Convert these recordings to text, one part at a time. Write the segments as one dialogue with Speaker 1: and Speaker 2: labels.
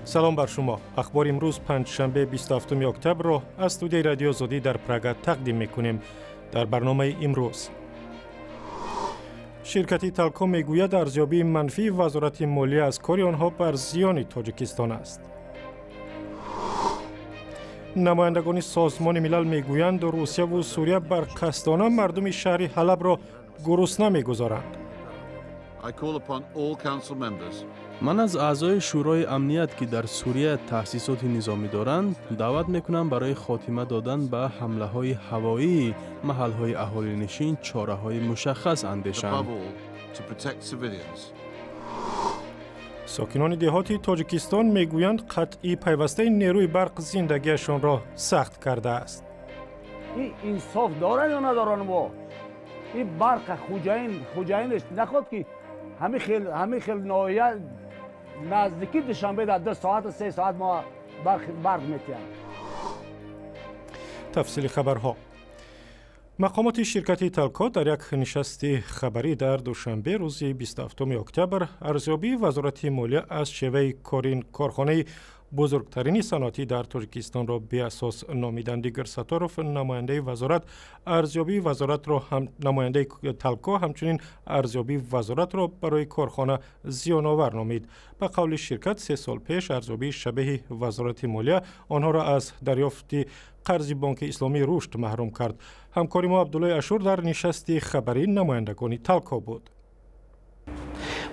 Speaker 1: Салом бар шумо. Ахбори имрӯз, панҷшанбе, 27 октябрро аз студияи Радиои Озодӣ дар Прага тақдим мекунем. Дар барномаи имрӯз: ширкати Талко мегӯяд, арзёбии манфии Вазорати молия аз кори онҳо бар зиёни Тоҷикистон аст. Намояндагони Созмони Милал мегӯянд, Русияву Сурия барқасдона мардуми шаҳри Ҳалабро гурусна мегузоранд.
Speaker 2: Ман аз аъзои Шӯрои Амният, ки дар Сурия таъсисоти низомӣ доранд, даъват мекунам, барои хотима додан ба ҳамлаҳои ҳавоии маҳалҳои аҳолинишин чораҳои мушаххас андешанд.
Speaker 1: Сокинони деҳоти Тоҷикистон мегӯянд, қатъи пайвастаи нерӯи барқ зиндагиашонро сахт кардааст.
Speaker 3: Инсоф доранд ё надоранд? Мо ин барқа хуҷаинш наход, ки ҳамин хел ноҳия наздики Душанбе дар 2 соату 3 соат мо барқ метиҳанд.
Speaker 1: Тафсили хабарҳо. Мақомоти ширкати Талко дар як нишасти хабарӣ дар Душанбе рӯзи 27 октябр арзёбии Вазорати молия аз шеваи кори корхонаи бузургтарини саноатӣ дар Тоҷикистонро беасос номиданд. Игор Сатторов, намояндаи вазорат, арзёбии вазоратро, намояндаи Талко ҳамчунин арзёбии вазоратро барои корхона зиёновар номид. Ба қавли ширкат, 3 сол пеш арзёбии шабеҳи Вазорати молия онҳоро аз дарёфти қарзи Бонки Исломии Рушд маҳрум кард. Ҳамкори мо Абдуллои Ашур дар нишасти хабарии намояндагони Талко буд.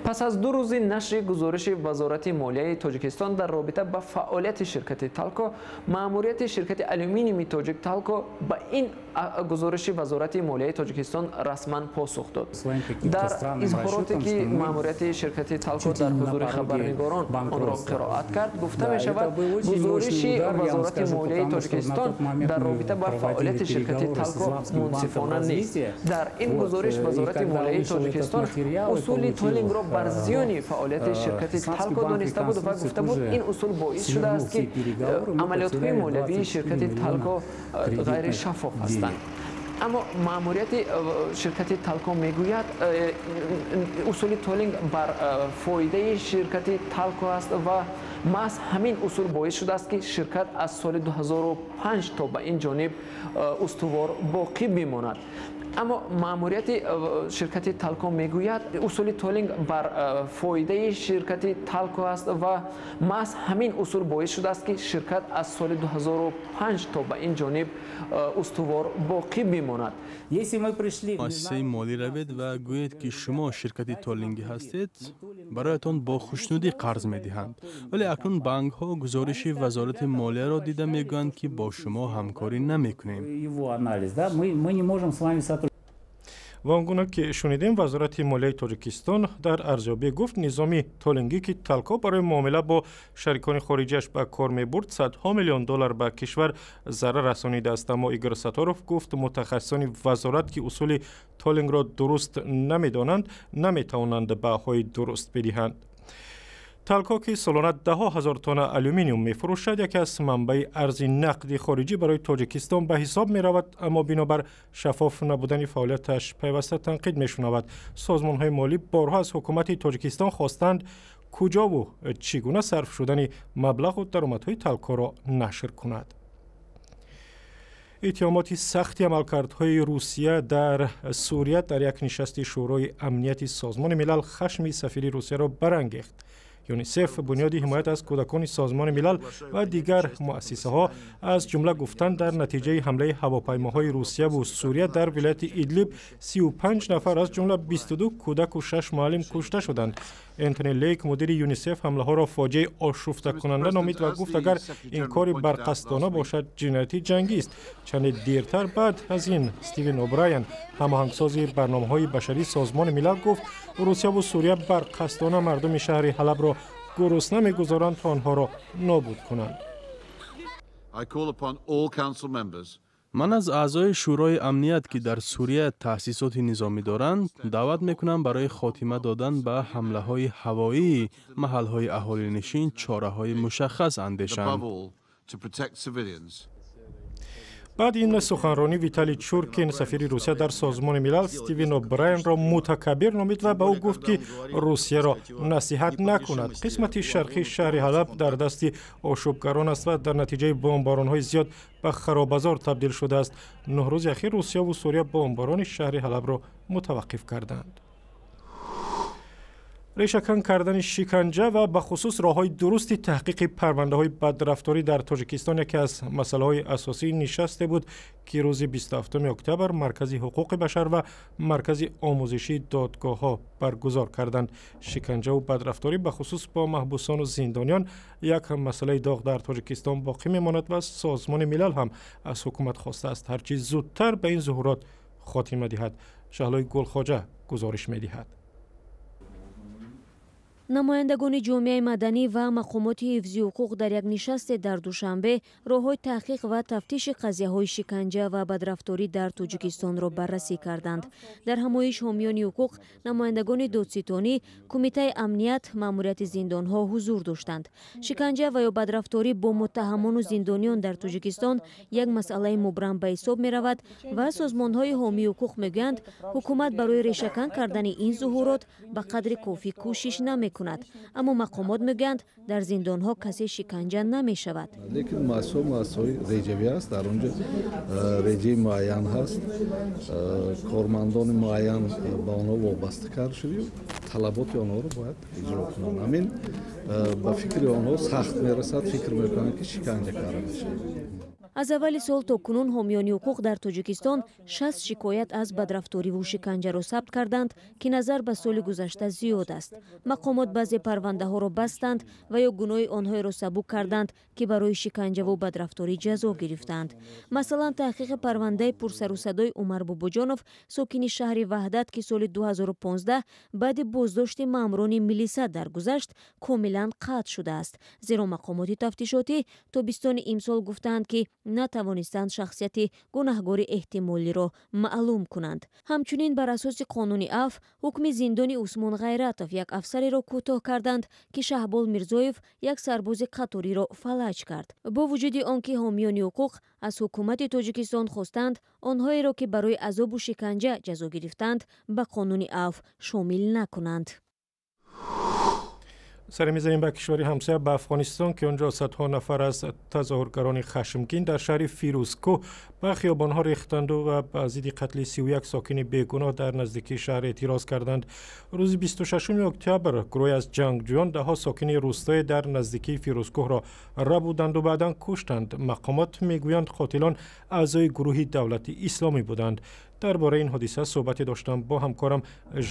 Speaker 4: Пас аз 2 рӯзи нашри гузориши Вазорати молияи Тоҷикистон дар робита ба фаъолияти ширкати Талко, маъмурияти ширкати алюминиуми тоҷик Талко ба ин гузориши Вазорати молияи Тоҷикистон расман посух дод. Дар изҳороте, ки маъмурияти ширкати Талко дар ҳузури хабарнигорон онро қироат кард, гуфта мешавад, гузориши Вазорати молияи Тоҷикистон дар робита ба фаъолияти ширкати Талко мунсифона нест. Дар ин гузориш Вазорати молияи Тоҷикистон усули толлингро бар зиёни фаъолияти ширкати Талко дониста буд ва гуфта буд, ин усул боис шудааст, ки амалиётҳои молиявии ширкати Талко ғайришаффоф ҳастанд. Аммо маъмурияти ширкати Талко мегӯяд, усули толлинг бар фоидаи ширкати Талко аст ва маҳз ҳамин усул боис шудааст, ки ширкат аз соли 2005 то ба ин ҷониб устувор боқӣ бимонад. Аммо маъмурияти ширкати Талко мегӯяд, усули толлинг бар фоидаи ширкати Талко аст ва маҳз ҳамин усул боис шудааст, ки ширкат аз соли 2005 то ба ин ҷониб устувор боқӣ бимонад.
Speaker 2: Муассисаи молӣ равед ва гӯед, ки шумо ширкати толлингӣ ҳастед, бароятон бо хушнудӣ қарз медиҳанд. Вале акнун банкҳо гузориши Вазорати молияро дида, мегӯянд, ки бо шумо ҳамкорӣ намекунем.
Speaker 1: Ва он гуна ки шунидем, Вазорати молияи Тоҷикистон дар арзёбӣ гуфт, низоми толлингӣ, ки Талко барои муомила бо шарикони хориҷиаш ба кор мебурд, садҳо миллион доллар ба кишвар зарар расонидааст. Аммо Игор Сатторов гуфт, мутахассисони вазорат, ки усули толлингро дуруст намедонанд, наметавонанд баҳои дуруст бидиҳанд. Талко, ки солона даҳо ҳазор тонна алюминиум мефурӯшад, яке аз манбаи арзи нақди хориҷӣ барои Тоҷикистон ба ҳисоб меравад, аммо бинобар шаффоф набудани фаъолияташ пайваста танқид мешунавад. Созмонҳои молӣ борҳо аз ҳукумати Тоҷикистон хостанд, куҷову чӣ гуна сарф шудани маблағу даромадҳои Талкоро нашр кунад. Иттиҳомоти сахти амалкардҳои Русия дар Сурия дар як нишасти Шӯрои Амнияти Созмони Милал хашми сафири Русияро барангехт. ЮНИСЕФ, бунёди ҳимоят аз кӯдакони Созмони Милал ва дигар муассисаҳо аз ҷумла гуфтанд, дар натиҷаи ҳамлаи ҳавопаймоҳои Русияву Сурия дар вилояти Идлиб 35 нафар, аз ҷумла 22 кӯдаку 6 муаллим кушта шуданд. Энтони Лейк, мудири ЮНИСЕФ, ҳамлаҳоро фоҷиаи ошуфтакунанда номид ва гуфт, агар ин кори барқасдона бошад, ҷинояти ҷангист. Чанде дертар баъд аз ин Стивен О'Брайен, ҳамоҳангсози барномаҳои башарии Созмони Милал, гуфт, Русияву Сурия барқасдона мардуми шаҳри Ҳалабро гурусна мегузоранд, то онҳоро нобуд кунанд.
Speaker 2: Ман аз аъзои Шӯрои Амният, ки дар Сурия таъсисоти низомӣ доранд, даъват мекунам, барои хотима додан ба ҳамлаҳои ҳавоии маҳалҳои аҳолинишин чораҳои мушаххас андешанд.
Speaker 1: Баъди ин суханронӣ Виталий Чуркин, сафири Русия дар Созмони Милал, Стивен О'Брайенро мутакаббир номид ва ба ӯ гуфт, ки Русияро насиҳат накунад. Қисмати шарқии шаҳри Ҳалаб дар дасти ошӯбгарон аст ва дар натиҷаи бомборонҳои зиёд ба харобазор табдил шудааст. 9 рӯзи ахир Русияву Сурия бомборони шаҳри Ҳалабро мутаваққиф карданд. Решакан кардани шиканҷа ва бахусус роҳҳои дурусти таҳқиқи парвандаҳои бадрафторӣ дар Тоҷикистон яке аз масъалаҳои асосии нишасте буд, ки рӯзи 27 октябр Маркази ҳуқуқи башар ва Маркази омӯзишии додгоҳҳо баргузор карданд. Шиканҷаву бадрафторӣ, бахусус бо маҳбусону зиндониён, як масъалаи доғ дар Тоҷикистон боқӣ мемонад ва Созмони Милал ҳам аз ҳукумат хостааст, ҳарчи зудтар ба ин зуҳурот хотима диҳад. Шаҳлои Гулхоҷа гузориш медиҳад.
Speaker 5: Намояндагони ҷомеаи маданӣ ва мақомоти ҳифзи ҳуқуқ дар як нишасте дар Душанбе роҳҳои таҳқиқ ва тафтиши қазияҳои шиканҷа ва бадрафторӣ дар Тоҷикистонро баррасӣ карданд. Дар ҳамоиш ҳомиёни ҳуқуқ, намояндагони додситонӣ, Кумитаи амният, маъмурияти зиндонҳо ҳузур доштанд. Шиканҷа ва ё бадрафторӣ бо муттаҳамону зиндониён дар Тоҷикистон як масъалаи мубрам ба ҳисоб меравад ва созмонҳои ҳомии ҳуқуқ мегӯянд, ҳукумат барои решакан кардани ин зуҳурот ба қадри кофӣ кӯшиш намекунад. Аммо мақомот мегӯянд, дар зиндонҳо касе шиканҷа намешавад.
Speaker 6: Лекин муассисаҳо муассисаҳои реҷавӣ аст, дар он ҷо реҷаи муайян ҳаст, кормандони муайян ба онҳо вобаста карда шуда, талаботи онҳоро бояд иҷро кунанд. Ҳамин ба фикри онҳо сахт мерасад, фикр мекунанд, ки шиканҷа карда мешавад.
Speaker 5: Аз аввали сол то кунун ҳомиёни ҳуқуқ дар Тоҷикистон 60 шикоят аз бадрафториву шиканҷаро сабт карданд, ки назар ба соли гузашта зиёд аст. Мақомот баъзе парвандаҳоро бастанд ва ё гуноҳи онҳоеро сабук карданд, ки барои шиканҷаву бадрафторӣ ҷазо гирифтаанд. Масалан, таҳқиқи парвандаи пурсарусадои Умар Бобоҷонов, сокини шаҳри Ваҳдат, ки соли 2015 баъди боздошти маъмурони милиса даргузашт, комилан қатъ шудааст, зеро мақомоти тафтишотӣ тобистони имсол гуфтаанд, ки натавонистанд шахсияти гунаҳгори эҳтимолиро маълум кунанд. Ҳамчунин бар асоси қонуни афв ҳукми зиндони Усмон Ғайратов, як афсареро кӯтоҳ карданд, ки Шаҳбол Мирзоев, як сарбози қаториро фалаҷ кард. Бо вуҷуди он ки ҳомиёни ҳуқуқ аз ҳукумати Тоҷикистон хостанд, онҳоеро, ки барои азобу шиканҷа ҷазо гирифтанд, ба қонуни афв шомил накунанд.
Speaker 1: Сари мезанем ба кишвари ҳамсоя, ба Афғонистон, ки он ҷо садҳо нафар аз тазоҳургарони хашмгин дар шаҳри Фирӯзкӯҳ ба хиёбонҳо рехтанду ва ба зидди қатли 31 сокини бегуноҳ дар наздикии шаҳр эътироз карданд. Рӯзи 26 октябр гурӯҳе аз ҷангҷӯён даҳҳо сокини рӯстое дар наздикии Фирӯзкӯҳро рабуданду баъдан куштанд. Мақомот мегӯянд, қотилон аъзои гурӯҳи Давлати Исломӣ буданд. Дар бораи ин ҳодиса суҳбате доштам бо ҳамкорам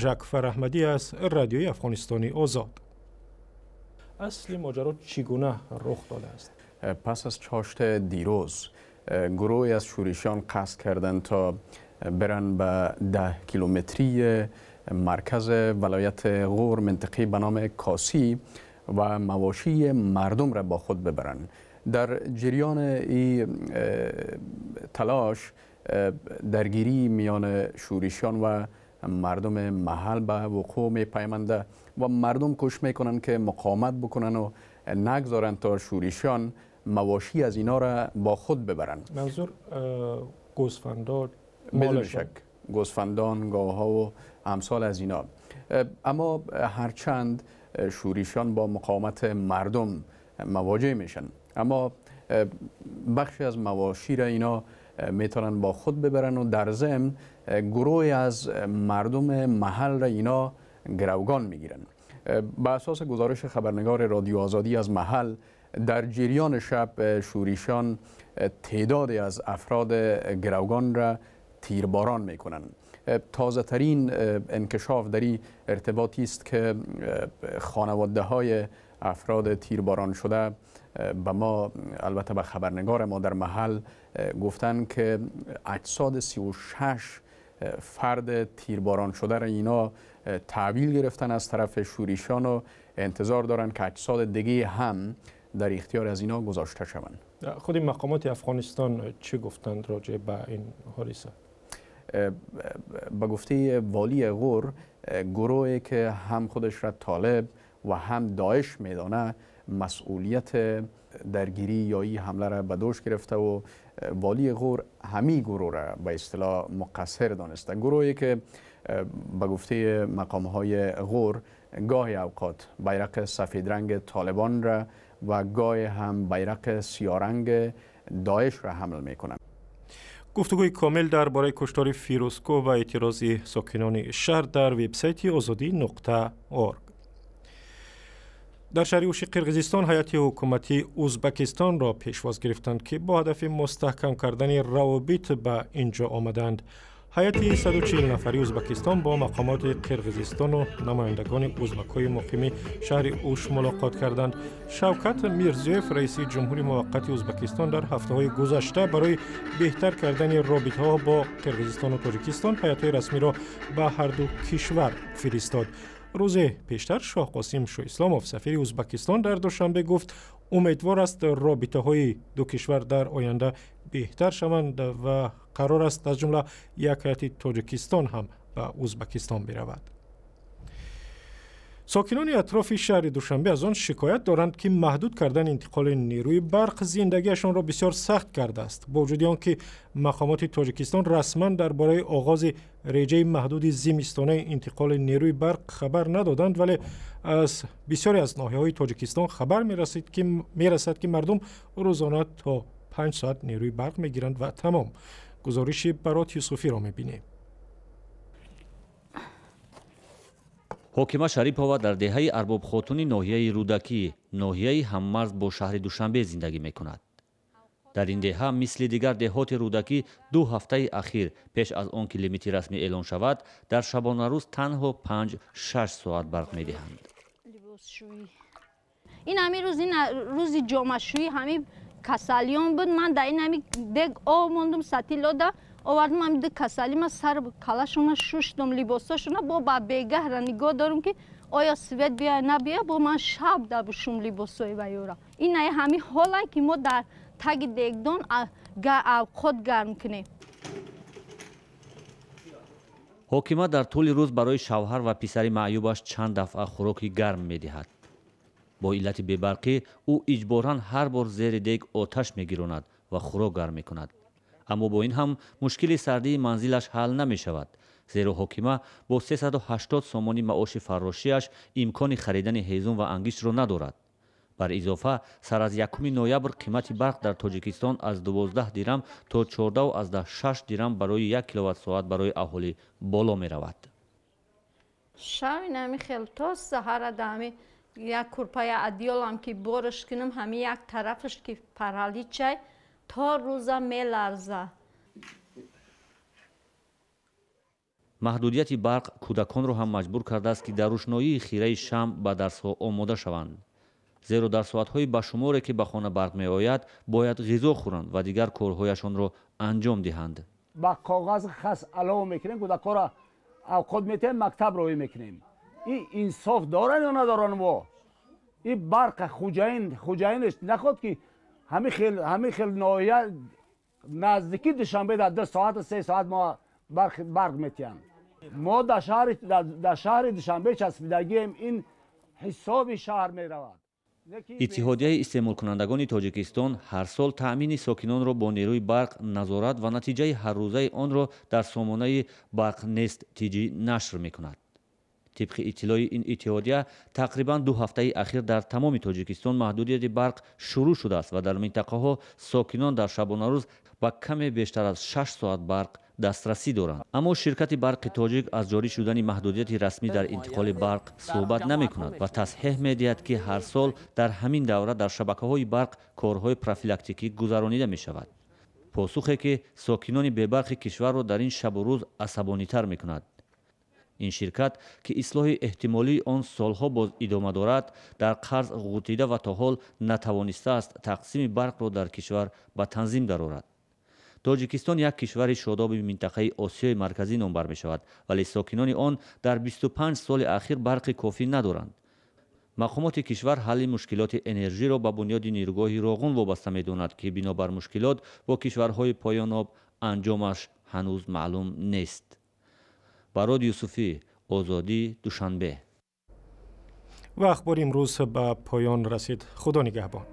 Speaker 1: Жакфар Аҳмадӣ аз Радиои Афғонистони Озод. Асли моҷаро чӣ гуна рух додааст?
Speaker 7: Пас аз чошт دیروز گروهی از شورشیان قصد کردند تا برن به 10 کیلومتری مرکز ولایت غور، منطقه به نام کاسی، و مواشی مردم را با خود ببرن. در جریان این تلاش درگیری میان شورشیان و مردم محل به وقوع می پیمنده و مردم کوشش میکنن که مقاومت بکنن و نگذارن تا شورشیان مواشی از اینا را با خود ببرن.
Speaker 1: منظور گوسفندان؟
Speaker 7: بدون شک گوسفندان، گاوها و امثال از اینا. اما هرچند شورشیان با مقاومت مردم مواجه میشن، اما بخشی از مواشی را اینا میتونن با خود ببرن و در ضمن گروهی از مردم محل را اینا گروگان میگیرن. به اساس گزارش خبرنگار رادیو آزادی از محل، در جریان شب شورشیان تعدادی از افراد گروگان را تیرباران میکنن. تازه ترین انکشاف در این ارتباطی است که خانواده های افراد تیرباران شده به ما، البته به خبرنگار ما در محل، گفتن که اجساد 36 فرد تیرباران شده را اینا تحویل گرفتن از طرف شورشیان و انتظار دارن که اجساد دیگه هم در اختیار از اینا گذاشته شوند.
Speaker 1: خود مقامات افغانستان چه گفتند راجع به این حادثه؟
Speaker 7: به گفته والی غور، گروهی که هم خودش را طالب و هم داعش میدانه مسئولیت درگیری یا این حمله را به دوش گرفته و والی غور همی گروه را به اصطلاح مقصر دانسته. گروهی که به گفته مقام های غور گاهی اوقات بیرق سفید رنگ طالبان را و گاهی هم بیرق سیاه رنگ داعش را حمل میکنند.
Speaker 1: گفتگوی کامل درباره کشتار فیروزکوه و اعتراض ساکنان شهر در وبسایت ozodi.org. در شهر اوشی قرقیزستان هیئت حکومتی ازبکستان را پیشواز گرفتند که با هدف مستحکم کردن روابط به اینجا آمدند. هیئت 140 نفری ازبکستان با مقامات قرقیزستان و نمایندگان ازبک‌های مقیم شهر اوش ملاقات کردند. شوکت میرزیوف رئیس جمهوری موقت ازبکستان در هفته‌های گذشته برای بهتر کردن رابطه‌ها با قرقیزستان و تاجیکستان هیئت‌های رسمی را به هر دو کشور فرستاد. روز پیشتر شاه قاسم شواسلامов سفیر ازبکستان در دوشنبه گفت امیدوار است رابطه های دو کشور در آینده بهتر شوند و قرار است از جمله یک هیئت تاجیکستان هم به ازبکستان برود. ساکنان اطراف شهر دوشنبه از آن شکایت دارند که محدود کردن انتقال نیروی برق زندگیشان را بسیار سخت کرده است. با وجود آن که مقامات تاجیکستان رسما درباره آغاز رژه محدود زمستانه انتقال نیروی برق خبر ندادند، ولی از بسیاری از ناحیه‌های تاجیکستان خبر میرسد که مردم روزانه تا 5 ساعت نیروی برق میگیرند و تمام. گزارش برات یوسفی را میبینیم.
Speaker 8: ҳокима Шарипова дар деҳаи Арбобхотуни ноҳияи Рӯдакӣ, ноҳияи ҳаммарз бо шаҳри Душанбе зиндагӣ мекунад. Дар ин деҳа мисли дигар деҳоти Рӯдакӣ 2 ҳафтаи ахир пеш аз он ки лимити расмӣ эълон шавад, дар шабонарӯз танҳо 5-6 соат барқ медиҳанд.
Speaker 9: Ин ҳамин рӯз, ин рӯзи ҷомашӯӣ ҳамин касалиён буд. Ман дар ин ҳамин дег об мондум, сатилода овардум, ҳамин ду касали ма сар калашона шуштум, либосошона бо ба бегаҳра нигоҳ дорум ки оё свет бия набия, бо ман шаб дабушум либосои ваёра. Ин ай ҳамин ҳолай ки мо дар таги дегдон авқот гарм кунем.
Speaker 8: Ҳокима дар тӯли рӯз барои шавҳар ва писари маъюбаш чанд дафъа хӯроки гарм медиҳад. Бо иллати бебарқӣ ӯ иҷборан ҳар бор зери дег оташ мегиронад ва хӯрок гарм мекунад. Аммо бо ин ҳам мушкили сардии манзилаш ҳал намешавад, зеро ҳокима бо 380 сомонӣ маоши фаррошиаш имкони харидани ҳезум ва ангиштро надорад. Бар изофа сар аз 1 ноябр қимати барқ дар Тоҷикистон аз 12 дирам то 14,6 дирам барои 1 киловатт-соат барои аҳолӣ боло меравад.
Speaker 9: Шав инами хел то саҳара ҳами як курпая адиёлам ки борш кунам, ҳами як тарафаш ки параличай то рӯза меларза.
Speaker 8: Маҳдудияти барқ кӯдаконро ҳам маҷбур кардааст ки дар рӯшноии хираи шам ба дарсҳо омода шаванд, зеро дар соатҳои ба шуморе ки ба хона барқ меояд бояд ғизо хӯранд ва дигар корҳояшонро анҷом диҳанд.
Speaker 3: Ба коғаз хас алова мекунем, кӯдакҳоро авқот метиҳем, мактаб роҳӣ мекунем. Ин инсоф доранд ё надоранд мо? Ин барқа хуҷаинаш наход ки ҳамин хел ноҳия наздики Душанбе дар 2 соат 3 соат мо барқ метиҳанд. Мо дар шаҳри Душанбе часпидагием, ин ҳисоби шаҳр меравад.
Speaker 8: Иттиҳодияи истеъмолкунандагони Тоҷикистон ҳар сол таъмини сокинонро бо нерӯи барқ назорат ва натиҷаи ҳаррӯзаи онро дар сомонаи Барқнест ТЖ нашр мекунад. Тибқи иттилои ин иттиҳодия тақрибан 2 ҳафтаи ахир дар тамоми Тоҷикистон маҳдудияти барқ шурӯъ шудааст ва дар минтақаҳо сокинон дар шабонарӯз ба каме бештар аз 6 соат барқ дастрасӣ доранд. Аммо ширкати Барқи Тоҷик аз ҷорӣ шудани маҳдудияти расмӣ дар интиқоли барқ суҳбат намекунад ва тасҳеҳ медиҳад ки ҳар сол дар ҳамин давра дар шабакаҳои барқ корҳои профилактикӣ гузаронида мешавад. Посухе ки сокинони бебарқи кишварро дар ин шабу рӯз асабонитар мекунад. Ин ширкат ки ислоҳи эҳтимолии он солҳо боз идома дорад, дар қарз ғутида ва то ҳол натавонистааст тақсими барқро дар кишвар ба танзим дарорад. Тоҷикистон як кишвари шодоби минтақаи Осиёи Марказӣ номбар мешавад, вале сокинони он дар 25 соли ахир барқи кофӣ надоранд. Мақомоти кишвар ҳалли мушкилоти энержиро ба бунёди нирӯгоҳи Роғун вобаста медонад ки бинобар мушкилот бо кишварҳои поёноб анҷомаш ҳанӯз маълум нест. Барод Юсуфӣ, Озодӣ, Душанбе.
Speaker 1: Ва Ахбори имрӯз ба поён расид. Худо нигаҳбон.